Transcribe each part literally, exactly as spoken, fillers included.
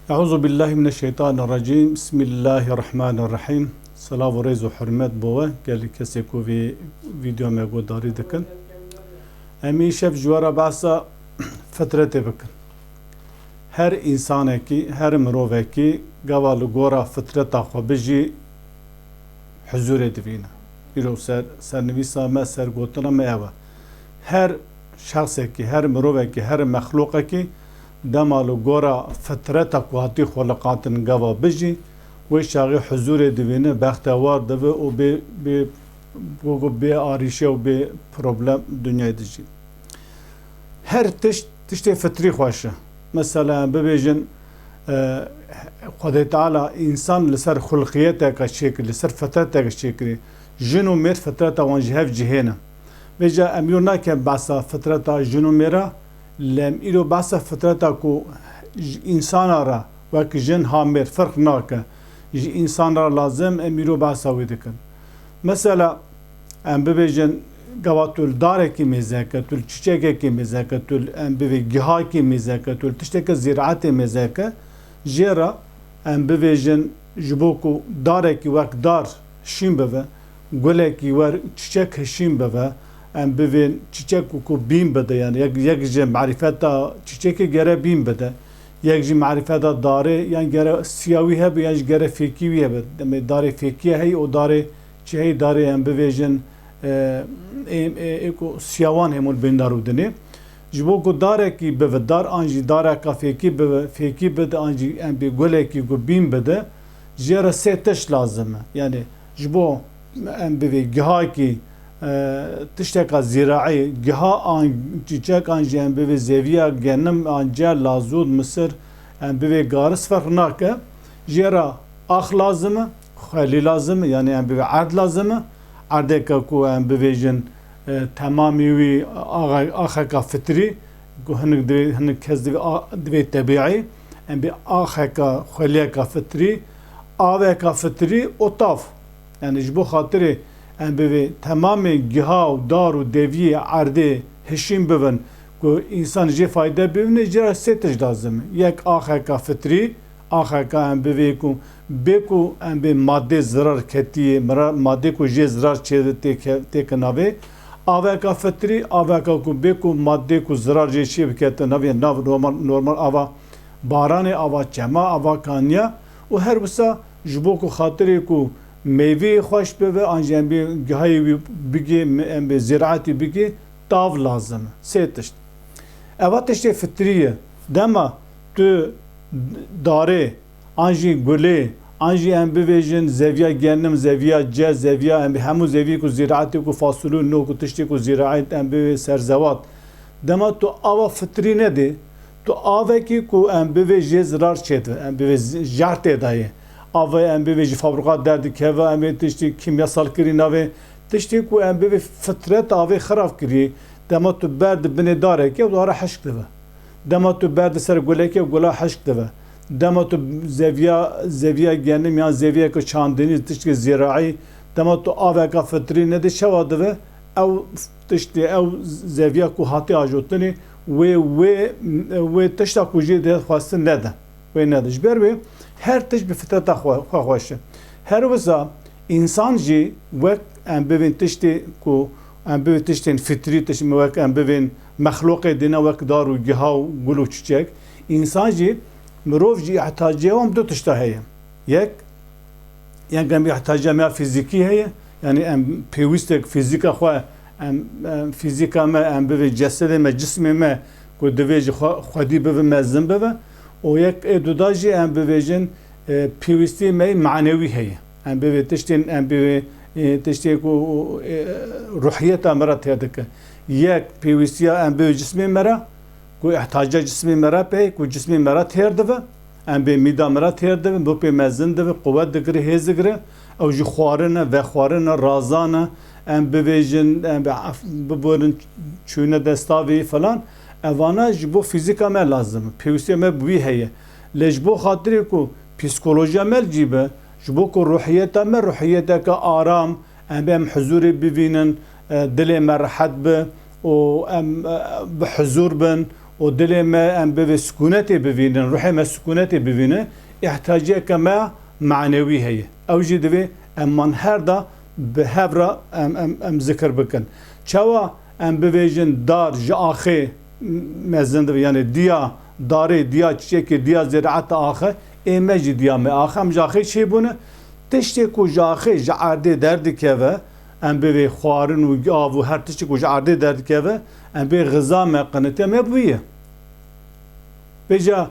Euzu billahi mineşşeytanirracim. Bismillahirrahmanirrahim. Silav û rêz û hurmet bo we, gelî kesê ku vê vîdeo me guhdarî dikin. Em îşev ji we re behsa fitretê bikin. Her însanekî, her mirovekî gava li gora fitreta xwe bijî, huzûrê divîne. Îro ser, sernivîsa me, sergotina me ev e. Her şexsekî, her mirovekî, her mexlûqekî dema li gora fitreta ku hatî xuliqantin gava bijî, wê çaxê huzûrê divîne, bextewar dibe û bê, bê, bê, bê arîşe û bê problem dinyayê dijî. Her tişt, tiştê fitrî xweş e. Mesela, em bibêjin, e, Xwedê Teala însan li ser xulqiyeteke çêkirî, li ser fitreteke çêkirî. Jin û mêr fitreta wan ji hev cihê ne. Vêca em îro nakin behsa fitreta jin û mêra, lê em îro behsa fitreta ku ji însana re wek jin ha mêr ferq nake. Ji însan re lazim, em îro behsa wê dikin. Mesela, em bibêjin, gava tu li darekî mêzeke, tu li çiçekekî mêzeke, tu li, em bivê gihakî mêzeke, tu li tişteke zîraetê mêzeke, jê re em bibêjin, ji bo ku darekî wek dar şîn bibe, gulekî wer çiçek hişîn bibe, em bivên çiçek ku bîn bide, yani yek, yek ji marîfeta çiçekê gere bîn bide, yek jî marîfeta darê, yan gere siya wî hebe, yan jî gere fêkî wî hebe. Demê darê fêkî heye û darê çi heye, darê em bivêjin, e, ê, ê, ê ku siyawan hemû li bindar û dinê. Ji bo ku darekî bive dar, an jî dareka fêkî bive, fêkî bide, an jî em bê gulekî ku bîn bide, jê re sê tişt lazim e. Yani ji bo em bivê gihakî, e, tişteka zîraî, giha an çîçek an jî em bivê zeviya genim an ce, lazûd, misir, em bivê garis ferq nake. Jê re ax lazim e, xwelî lazim e, yani em bivê erd lazim e. Erdeke ku em bivêjin, e, temamî wî axe-, axeka fitrî, ku hinik divê, hinik kes divê a-, divê tebîî, em bê axeka, xweliyeka fitrî, aveka fitrî û tav. Yani ji bo xatirê em bivê temamê giha û dar û deviyê erdê hişîn bibin, ku însan jê fayde bibîne, jê re sê tişt lazim e. Yek axeka fitrî, axeka em bivê ku bê ku em bê madê zirar ketiyê, mira-, madê ku jê zirar çê tê ke-, tê ke navê, aveka fitrî, aveka ku bê ku madê ku zirar jê çê bikete navê, nav normal, normal ava baranê, ava çema, ava kaniya û her wisa ji bo ku xatirê ku meyveyê xweş bibe, an jî em bê gihayê wî bigê, em bê zîraetî bigê, tav lazim e. Sê tişt. Eva tiştê fitrî ye. Dema tu darê, an jî gulê, an jî em bivêjin zeviya genim, zeviya ce, zeviya em hemû zeviyê ku zîraetê ku fasulû, nok û tiştê ku zîraet em bivê serzewat. Dema tu ava fitrî nedê, tu avekî ku em bivê jê zirar çêdibe, em bivê z-, jar tê dayê. Avê em bivê ji fabrika derdikeve, em ê tiştê kîmyasal kirî navê, tiştê ku em bivê fitret avê xirab kirî, dema tu berdî binê darekê, dara hişk dibe. Dema tu berdî ser gulekê, gula hişk dibe. Dema tu zeviya, zeviya genim yan zeviyeke çandinî, tiştê zîraî, dema tu aveka fitrî nedî, çawa dibe? Ew tiştê, ew zeviya ku hatiye ajotinê, wê, wê, wê tişta ku jê dê xwestin nede. Wê nede. Ji ber wê her tişt bi fitreta xwe, xwe xweş e. Her wisa însan jî wek em bivên tiştê ku em bivê tiştên fitrî, tişt wek em bivên mexlûqê dîne wek dar û giha û gul û çiçek, însan jî, mirov jî ihtiyacê wan bi du tişta heye. Yek, yek em ihtiyacê me ya fîzîkî heye, yani em pêwîstek fîzîka xwe, em, em fîzîka me, em bivê cesedê me, cismê me ku divê ji xwe, xwedî bibe, mezin bibe. Û yek ê duda jî em bivêjin, e, pêwîstiyê me manewî heye. Em bivê tiştên, em bivê, e, tiştê ku, e, ruhiyeta me re têr dike. Yek pêwîstiya em bivê cismê me re, ku ihtiyaca cismê me re pê, ku cismê me re têr dibe. Em bê mîda me re têr dibe, bû pê mezin dibe, quwet digire, hêz digire. Ew jî xwarin e, vexwarin e, razan e. Em bivêjin, em bi ef-, biborin çûne destavê falan. Evana ji bo fîzîka me lazim e. Pêwîstiya me bi wî heye. Lê ji bo xatirê ku psîkolojiya me li cî be, ji bo ku ruhiyeta me ruhiyeteke aram, em ê em huzûrê bivînin, e, dilê me rehet be û em, e, bi huzûr bin û dilê me em bivê sikûnetê bivînin, ruhê me sikûnetê bivîne, ihtiyaciyeke me manewî heye. Ew jî divê em man her da bi hev re em, em, em zikir bikin. Çawa em bivêjin dar ji axê mezin dibe, yani diya darê, diya çiçekê, diya ziraeta axe, ê me jî diya me axe, em ji axê çêbûne. Tiştê ku ji axê, ji erdê derdikeve, em bivê xwarin û av û her tiştê ku ji erdê derdikeve, em bê xiza me, qinitiya me bûye. Vêca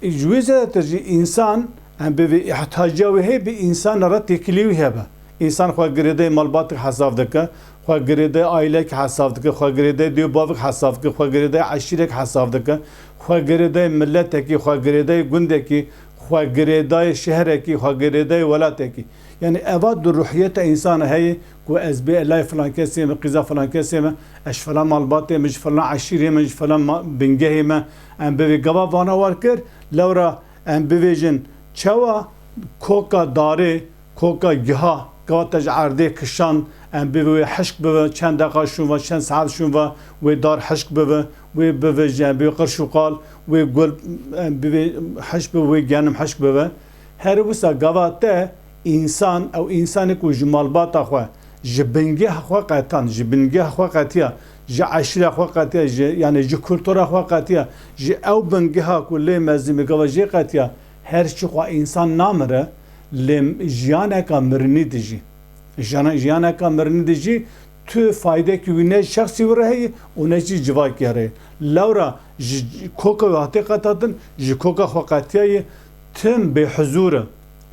ji wê zêdetir jî însan, em bivê ihtiyaciya wê heye, bi însan re têkilî wî hebe. Însan xwe girêdayê malbatek hesab dike, xwe girêdayê aîleyek hesab dike, xwe girêdayê dê û bavek hesab dike, xwe girêdayê eşîrek hesab dike, xwe girêdayê miletekî, xwe girêdayê gundekî, xwe girêdayê şehrekî, xwe girêdayê welatekî. Yani eva du ruhiyeta însana heye ku ez bê elayê filan kesê me, qîza filan kesê me, ez ji filan malbatê me, ji filan eşîrê me, ji filan ma-, bingehê me, em bivê gava vana war kir, lewra em bivêjin çawa koka darê, koka giha, gava te ji erdê kişand, em bivê wê hişk bibe, çend deqa şûn ve, çend saet şûn ve, wê dar hişk bibe, wê bibe ji em bivê qirş û qal, wê gul, em bivê hişk bibe, wê genim hişk bibe. Her wisa gava te însan, ew însanê ku ji malbata xwe, ji bingeha xwe qetan, ji bingeha xwe qetiya, ji eşîra xwe qetiya, ji, yani ji kultura xwe qetiya, ji ew bingeha ku lê mezin bî gava jê qetiya, her çi xwe însan namire, lê jiyaneka mirinî dijî. Jiyana-, jiyaneka mirinî dijî, tu faydekî wî ne ji şexsî wî re heye û ne jî civakê re. Lewra ji koka wî hatê qetatin, ji koka xwe qetiyaye, tim bêhuzûr e.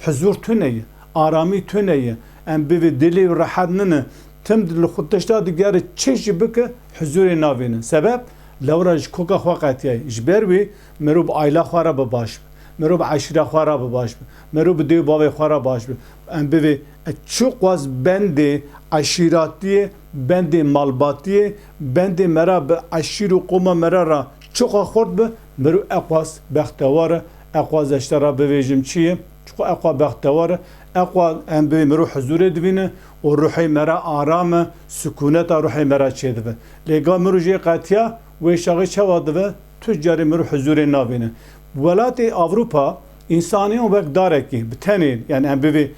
Huzûr tune ye, aramî tune ye. Em bivê dilê wî rehet nine. Tim li xwe tişta digere çi jî bike, huzûrê navîne. Sebeb, lewra ji koka xwe qetiyaye. Ji ber wî mirov bi aîla xwe re bi baş be. Mirov bi eşîra xwe re bi baş be. Mirov bi dê û bavê xwe re baş be. Em bivê, e, çiqas bendê eşîratiyê, bendê malbatiyê, bendê me re bi eşîr û qoma me re re çiqas xurt be, mirov eqas bextewar e, eqas ez ji te re bivêjim çi ye? Çiqas eqas bextewar e, eqas em bivê mirov huzûrê divîne û ruhê me re aram e, sikûneta ruhê me re çêdibe. Lê ga mirov jê qetiya, wê şaxê çawa dibe? Tu carê mirov huzûrê navîne. Welatê Ewropa, Însanî wek darekî bi tenê, yani em bivê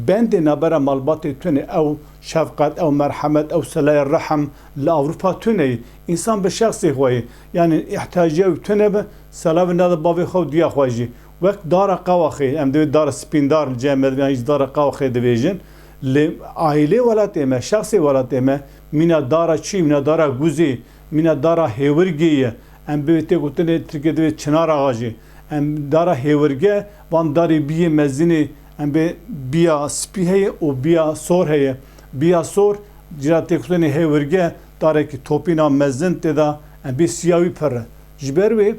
bendê nabera malbatê tune, ew şefqet, ew merhemet, ew sileyê rehm li Ewropa tune ye. Însan bi şexsê xwe ye. Yani ihtiyaciya wî tune be, silavê nade bavê xwe û diya xwe jî. Wek dara qewaxê, em divê dara spîndar li cem me, yan jî dara qewaxê divêjin. Lê aîlê welatê me, şexsê welatê me, mîna dara çî, mîna dara guzê, mîna dara hêwirgê ye. Em bê tê gotinê Tirkiyê divê çinar axajê. Em dara hêwirge, van darê biyê mezinê, em bê biya spî heye û biya sor heye. Biya sor, cira tê gotinê hêwirge, darekî topîna mezin tê de, em bê siya wî pir e. Ji ber wê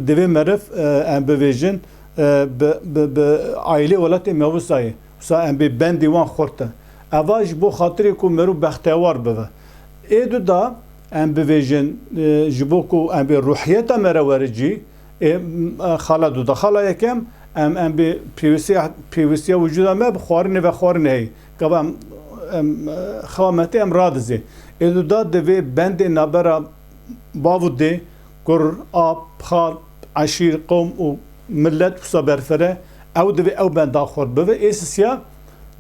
divê meriv, e, em bivêjin, e, bi, bi, bi aîlê welatê me wisa ye. Wisa em bê bendê wan xurt e. Eva ji bo xatirê ku merû bextewar bibe. Ê du da em bivêjin, e, ji bo ku em bê ruhiyeta me re were cî, ê, m-, e, xala du da. Xala yekem, em, em bê pêwîstiya, pêwîstiya wicûda me bi xwarinê ve xwarinê heye. Gava em, em, e, xewa me tê em radizê. Ê du da divê bendê nabera bav û dê, kur, ap, xal, eşîr, qewm û milet wisa berfire, ew divê ew benda xurt bibe. Ê sisiya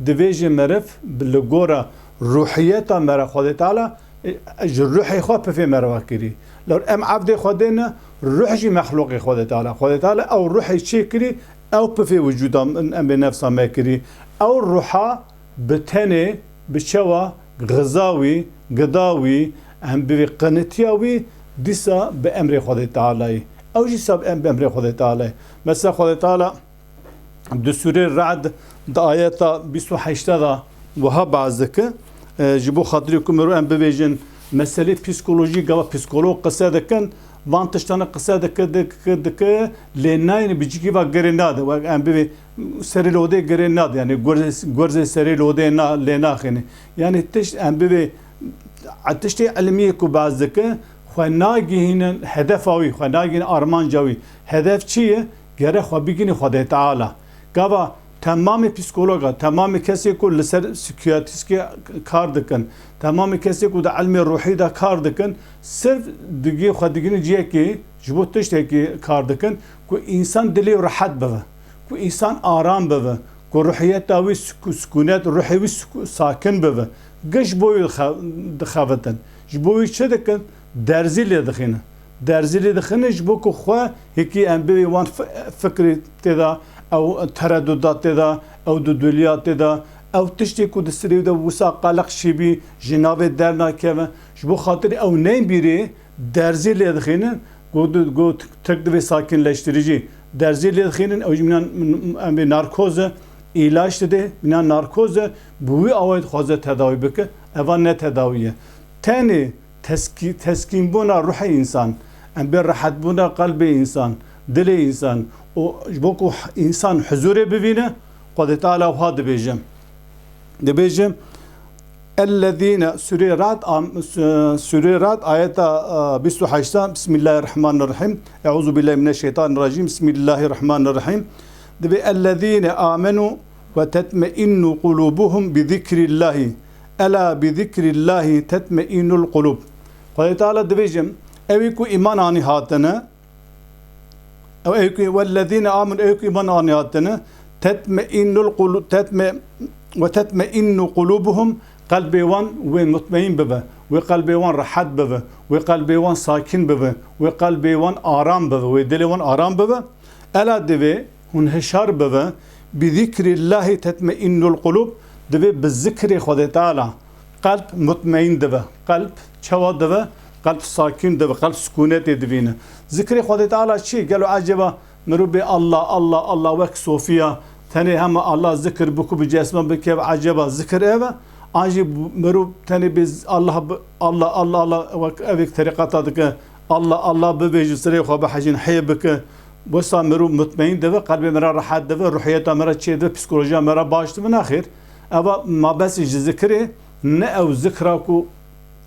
divê jî meriv bi li gora ruhiyeta me re Xwedê Teala, e, ji ruhê xwe pifê me re ve kirî. Lewr em evdê Xwedê ne, ruh jî mexlûqê Xwedê Teala. Xwedê Teala ew ruhê çê kirî, ew pifê wicûda em, em bê nefsa me kirî. Ew ruha bi tenê, bi çawa, xiza wî, gida wî, em bivê qinitiya wî, dîsa bi emrê Xwedê Tealayê. Ew jî sab em bi emrê Xwedê Tealayê. Mesela Xwedê Teala di sûrê Ra'd di ayeta bîst û heşta de wiha behs dike, e, ji bo xatirê ku mirov em bibêjin, meselê psîkolojî gava psîkolog qise dikin, van tiştane qise dike, dike, dike, lê nayêne bi cîkî va girê nade. Wek em bibê serê lodê girê nade, yani gurzê, gurzê serê lodê na, lê naxêne. Yani tişt, em bibê, tiştê ilmiyê ku behs dike, xwe nagihînin hedefa wî, xwe nagihînin armanca wî. Hedef çi ye? Gere xwe bigihînî Xwedê Teala. Gava Temamê psîkologa, temamê kesê ku li ser psîkiyatrîskê kar dikin, temamê kesê ku di ilmê ruhî de kar dikin, sirf digê xwe digihînin cihekê ji bo tiştekî kar dikin ku însan dilê rehet bibe, ku însan aram bibe, ku ruhiyeta wî sik-, sikûnet, ruhê wî sik-, sakin bibe. Giş bo wî xe-, dixebitin. Ji bo wî çi dikin? Derzî lê dixînin. Derzî lê dixînin ji bo ku xwe hikî em bivê wan fi-, fikrê tê de, ew tereduda tê de, ew dudulîya tê de, ew tiştê ku di sirê de wisa qeleq şîbî ji navê dernakeve. Ji bo xatirê ew neyên bîrê derzî lê dixînin, ku di-, ku tik divê sakinleştiricî derzî lê dixînin, ew jî mîna em bê narkoz e, îlaç dide, mîna narkoz e, bi wî awayî dixwaze tedawî bike, eva ne tedawî ye. Tenê teskî-, teskînbûna ruhê însan, em bê rehetbûna qelbê însan, dilê însan û ji bo ku însan huzûrê bivîne, Xwedê Teala wiha dibêje. Dibêje, Ellezîne, Sûrê Ra'd, am-, Sû-, Sûrê Ra'd, ayeta, e, bîst û heşt, Bismillahirrahmanirrahim. Euzu billahi mineşşeytanirracim. Bismillahirrahmanirrahim. Dibê, Ellezîne amenu ve tetmeinnu qulubuhum bi zikrillahî. Ela bi zikrillahî tetmeinnul qulub. Xwedê Teala dibêje, ew ê ku îman anî hatine, ew ê ku, wellezîne amenu, ew ê ku îman anî hatine, tetmeinnul qulu-, tetme-, ve tetmeinnu qulubuhum, qelbê wan wê mutmeîn bibe, wê qelbê wan rehet bibe, wê qelbê wan sakin bibe, wê qelbê wan aram bibe, wê dilê wan aram bibe. Ela divê hûn hişar bibe, bi zikrillahî tetmeinnul qulub, divê bi zikrê Xwedê Teala qelb mutmeîn dibe. Qelb çawa dibe? Qelb sakin dibe, qelb sikûnetê divîne. Zikrê Xwedê Teala çi? Gelo eceba mirov bê Allah, Allah, Allah wek sofiya, tenê hema Allah zikir biku bi cesme bikeve, eceba zikir ev e? An jî mirov tenê bê z-, Allah bi-, Allah, Allah, Allah wek evêk terîqeta dike, Allah, Allah bibêje, sirê xwe bihejîn, hê bike, Wisa mirov mutmeîn dibe, qelbê me re rehet dibe, ruhiyeta me re çê dibe, psîkolojiya me re baş dibe, nexêr. Eva mabesî ji zikirê, ne ew zikra ku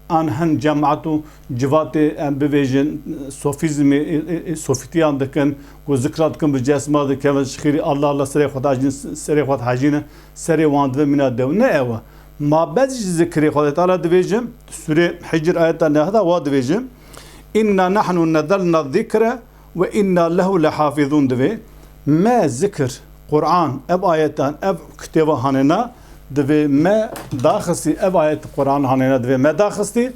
an hin cemaet û civatê, em bivêjin, sofîzmê, e, e, e, sofîtiyan dikin, ku zikra dikin bi cesma dikevin, ji xêrî Allah Allah serê xwe dihejînin, serê xwe dihejînin, serê wan dibe mîna dew. Ne ew e. Mabes ji zikirê Xwedê Teala dibêje, Sûrê Hicr ayeta nehda wa dibêje, "Inna nahnu nezzelna zikre ve inna lehu lehafizun" divê me zikir, Quran, ev ayetan, ev kitêba hanêna divê me daxistî, ev ayet Quran hanêna divê me daxistî,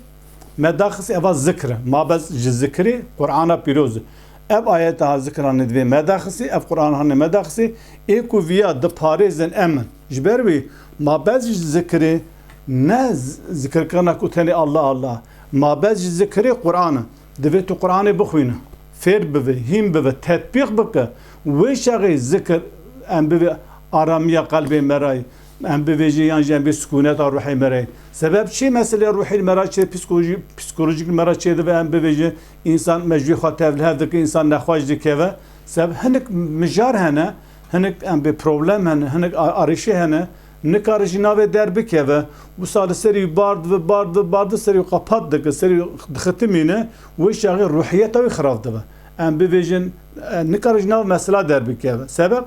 me daxistî eva zikir e. Mabes ji zikirê Qurana pîroz e. Ev ayeta ha zikir hanê divê me daxistî, ev Quran hanê me daxistî, ê ku viya diparêzin em in. Ji ber wî mabes ji zikirê ne z-, zikirkirina ku tenê Allah Allah. Mabes ji zikirê Quran e. Divê tu Qur'anê bixwîne, fêr bibe, hîn bibe, tetbîq bike. Wê çaxê zikir em bibe aramiya qelbê me re, em bivêjin yan jî em bê sikûneta ruhê me re. Sebeb çi? Meselê ruhî me re çê, psîkolojî-, psîkolojîk me re çê dibe, em bivêjin, însan me ji xwe tevlihev dike, însan nexweş dikeve. Sebeb hinek mijar hene, hinek em bê problem hene, hinek a-, arîşe hene. Nikare ji navê derbikeve, wisa li serî bar dibe, bar dibe, bar dibe, serî qepat dike, serî dixitimîne, wê çaxê ruhiyeta wî xirab dibe. Em bivêjin, e, nikare ji nav mesela derbikeve. Sebeb,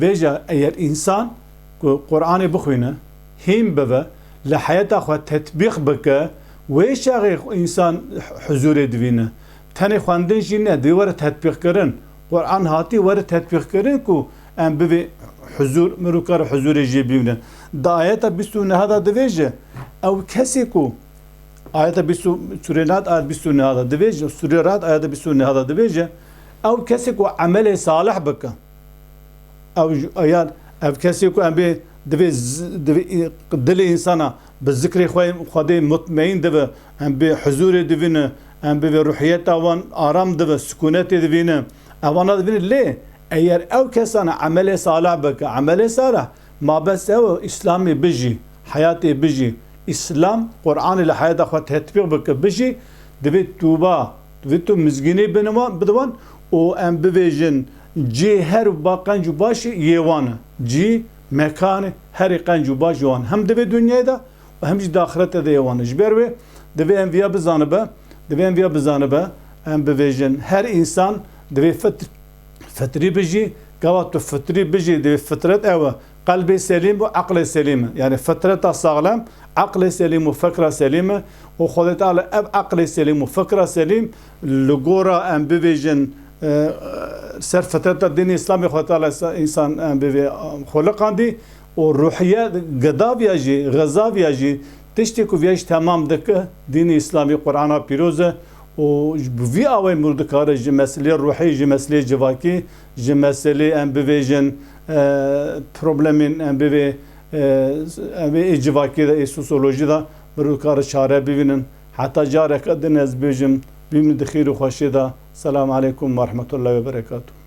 vêca eger însan ku Qur'anê bixwîne, hîn bibe, li heyeta xwe tetbîq bike, wê çaxê însan huzûrê divîne. Tenê xwendin jî ne, divê were tetbîqkirin. Qur'an hatî were tetbîqkirin ku em bivê huzûr, mirov kare huzûrê jê bîne. Di ayeta bîst û neh de divêje, ew kesê ku, ayeta bîst û, Sûrê Ra'd ayet bîst û neh de divêje, Sûrê Ra'd ayeta bîst û neh de divêje, ew kesê ku emelê salih bike, Ew ji, eyan, ev kesê ku em bê divê z-, divê, dilê însana bi zikrê xwe, Xwedê mutmeîn dibe, em bê huzûrê divîne, em bê vê ruhiyeta wan aram dibe, sikûnetê divîne. Evana divîne lê eger ew kesana emelê salih bike, emelê salih, mabes ew e, Îslamê bijî, heyatê bijî. Îslam, Qur'anê li heyata xwe tetbîq bike, bijî, divê tûba, divê tu mizgînê biniwan, bidiwan û em bivêjin, cê her ba qenc û baş yê wan e. Cî, mekanê herî qenc û baş yê wan. Hem divê dinyayê de û hem jî di axirete de yê wan e. Ji ber wê divê em viya bizanibe, divê em viya bizanibe, em bivêjin, her însan divê fitr-, fitrî bijî, Gava tu fitrî bijî, divê fitret ew e. Qelbê selîm û eqlê selîm e. Yani fitreta saxlem, eqlê selîm û fikra selîm e. Û Xwedê Teala ev eqlê selîm û fikra selîm li gora em bivêjin, e, ser fitreta dînê Îslamê Xwedê Teala însan em bivê, e, xuliqandî û ruhiye gedaviya jî, xezaviya jî tiştê ku viya jî temam dike dînê Îslamî Qur'ana pîroz e û bi vî awayî mirov dikare ji meselê ruhî, ji meselê civakî, ji meselê em bivêjin, e, problemên em bivê, e, em ê civakî de, ê sosyolojî de mirov dikare çare bivînin. Heta careke din ez bêjim, bimînin di xêr û xweşiyê de. Selamu aleykum ve rahmetullahi ve berekatuhu.